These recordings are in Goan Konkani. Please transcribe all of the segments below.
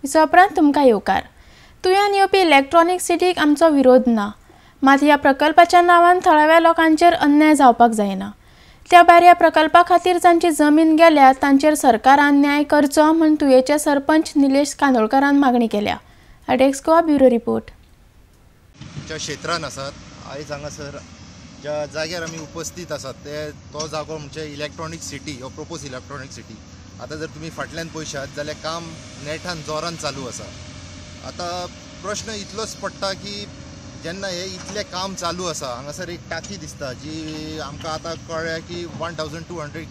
विसवा उपरांत तुमकां येवकार. तुयान येवपी इलेक्ट्रॉनीक सिटीक आमचो विरोध ना, मात ह्या प्रकल्पाच्या नांवान थळाव्या लोकांचेर अन्याय जावपाक जायना. त्या भायर ह्या प्रकल्पा खातीर जांची जमीन गेल्या तांचेर सरकारान न्याय करचो म्हूण तुयेचे सरपंच निलेश कांदोळकारान मागणी केल्या. Iodex Goa bureau report. ज्या क्षेत्रान आसात आयज हांगासर ज्या जाग्यार आमी उपस्थित आसात ते तो जागो म्हणजे इलेक्ट्रॉनीक सिटी हो प्रोपोज इलेक्ट्रॉनीक सिटी. आतां जर तुमी फाटल्यान पळयशात जाल्यार काम नेटान जोरान चालू आसा. आतां प्रश्न इतलोच पडटा की जेन्ना हे इतलें काम चालू आसा, हांगासर एक टाकी दिसता जी आमकां आतां कळ्ळ्या की 1200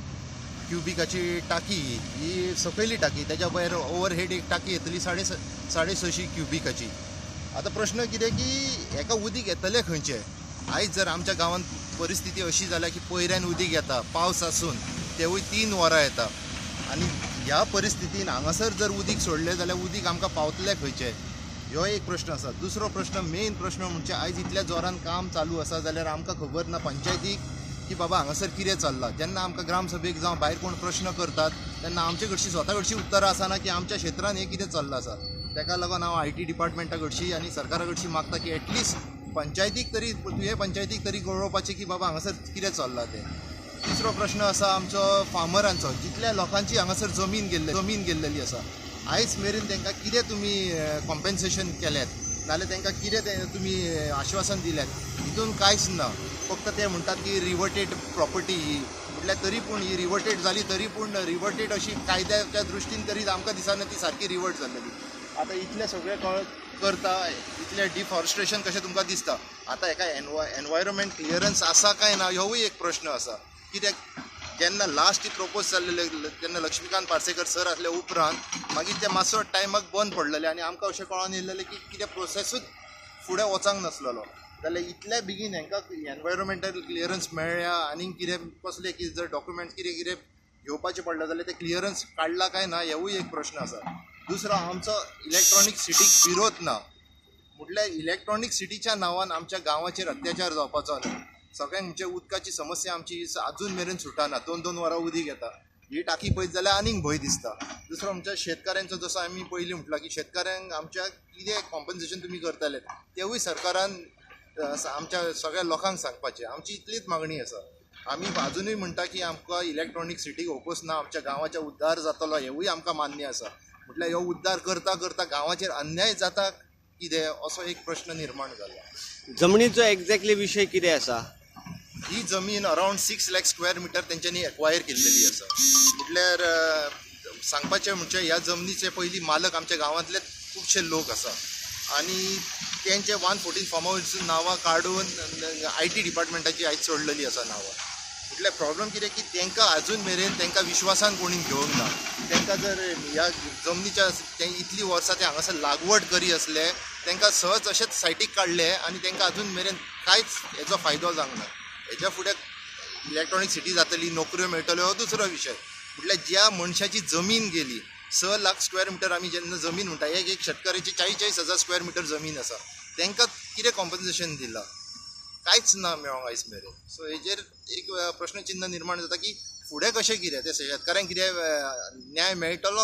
क्युबिकाची टाकी, ही सकयली टाकी, तेज्या भायर ओवरहेड एक टाकी येतली 650 क्युबिकाची. आतां प्रश्न कितें की हेका उदीक येतलें खंयचें? आयज जर आमच्या गांवांत परिस्थिती अशी जाल्या की पयऱ्यान उदीक येता, पावस आसून तेवूय 3 वरां येता, आनी ह्या परिस्थितीन हांगासर जर उदीक सोडलें जाल्यार उदीक आमकां पावतलें खंयचें? ह्यो एक प्रश्न आसा. दुसरो प्रश्न, मेन प्रश्न म्हणजे आयज इतल्या जोरान काम चालू आसा जाल्यार आमकां खबर ना पंचायतीक की बाबा हांगासर कितें चल्लां. जेन्ना आमकां ग्रामसभेक जावं भायर कोण प्रश्न करतात तेन्ना आमचे कडची स्वता कडची उत्तरां आसना की आमच्या क्षेत्रान हें कितें चल्लां आसा. ताका लागून हांव IT डिपार्टमेंटा कडची आनी सरकारा कडची मागता की एटलिस्ट पंचायतीक तरी, तुये पंचायतीक तरी कळोवपाचें की बाबा हांगासर कितें चल्लां तें. तिसरो प्रश्न आसा आमचो फार्मरांचो. जितल्या लोकांची हांगासर जमीन गेल्लेली आसा आयज मेरेन तांकां कितें तुमी कॉम्पेन्सेशन केल्यात, नाल्यार तांकां कितें तुमी आश्वासन दिल्यात, हितून कांयच ना. फक्त ते म्हणटात की रिवर्टेड प्रॉपर्टी ही, म्हटल्यार तरी पूण ही रिवर्टेड जाली तरी पूण रिवर्टेड अशी कायद्याच्या दृश्टीन तरी आमकां दिसना ती सारकी रिवर्ट जाल्लेली. आतां इतलें सगळें करता, इतलें डिफॉरेस्ट्रेशन कशें तुमकां दिसता. आतां हेका एनवायरमेंट क्लियरन्स आसा काय ना होवूय एक प्रश्न आसा. कित्याक जेन्ना लास्ट प्रोपोज जाल्लेले तेन्ना लक्ष्मीकांत पार्सेकर सर आसले उपरांत मागीर ते मातसो टायमाक बंद पडलेले आनी आमकां अशें कळोन येयलेलें की कितें प्रोसेसूच फुडें वचोंक नासलेलो. जाल्यार इतल्या बेगीन हेंकां एनवायरमेंटल क्लियरन्स मेळ्ळ्या आनीक कितें कसले कितें जर डॉक्युमेंट्स कितें कितें घेवपाचें पडलें जाल्यार ते क्लियरन्स काडला काय ना हेवूय एक प्रश्न आसा. दुसरो, आमचो इलेक्ट्रॉनीक सिटीक विरोध ना, म्हटल्यार इलेक्ट्रॉनीक सिटीच्या नांवान आमच्या गांवाचेर अत्याचार जावपाचो न्हय. सगळ्यांक म्हणजे उदकाची समस्या आमची अजून मेरेन सुटना, 2-2 वरां उदीक येता. ही टाकी पळयत जाल्यार आनीक भंय दिसता. दुसरो म्हणजे शेतकाऱ्यांचो, जसो आमी पयलीं म्हटलां की शेतकाऱ्यांक आमच्या कितें कॉम्पन्सेशन तुमी करतले तेवूय सरकारान आमच्या सगळ्या लोकांक सांगपाचें. आमची इतलीच मागणी आसा. आमी अजुनूय म्हणटा की आमकां इलेक्ट्रॉनीक सिटीक ओपोज ना, आमच्या गांवाच्या उद्धार जातलो हेवूय आमकां मान्य आसा. म्हटल्यार ह्यो उद्धार करता करता गांवाचेर अन्याय जाता कितें असो एक प्रश्न निर्माण जाला. जमनीचो एक्झॅक्टली विशय कितें आसा? ही जमीन अरावंड 6 लाख स्क्वेअर मिटर तेंच्यांनी एक्वायर केल्लेली आसा. म्हटल्यार सांगपाचें म्हणजे ह्या जमनीचे पयलीं मालक आमच्या गांवांतले खुबशे लोक आसा आनी तेंचे 114 फार्म हावस नांवां काडून IT डिपार्टमेंटाची आयज सोडलेली आसा नांवां. म्हटल्यार प्रॉब्लम कितें की तांकां अजून मेरेन तांकां विश्वासान कोणी घेवंक ना. तांकां जर ह्या जमनीच्या इतलीं वर्सां ते हांगासर लागवड करी आसले तांकां सहज अशेंच सायटीक काडले आनी तांकां अजून मेरेन कांयच हेचो फायदो जावंक ना. हेच्या फुडें इलेक्ट्रॉनीक सिटी जातली, नोकऱ्यो मेळटल्यो हो दुसरो विशय. म्हटल्यार ज्या मनशाची जमीन गेली 6 लाख स्क्वेअर मिटर आमी जेन्ना जमीन म्हणटा, एक एक शेतकाराची 40-40 हजार स्क्वेअर मिटर जमीन आसा, तांकां कितें कॉम्पन्सेशन दिलां? कांयच ना मेळोंक आयज मेरेन. सो हेजेर एक प्रश्नचिन्ह निर्माण जाता की फुडें कशें कितें ते शेतकाऱ्यांक कितें न्याय मेळटलो.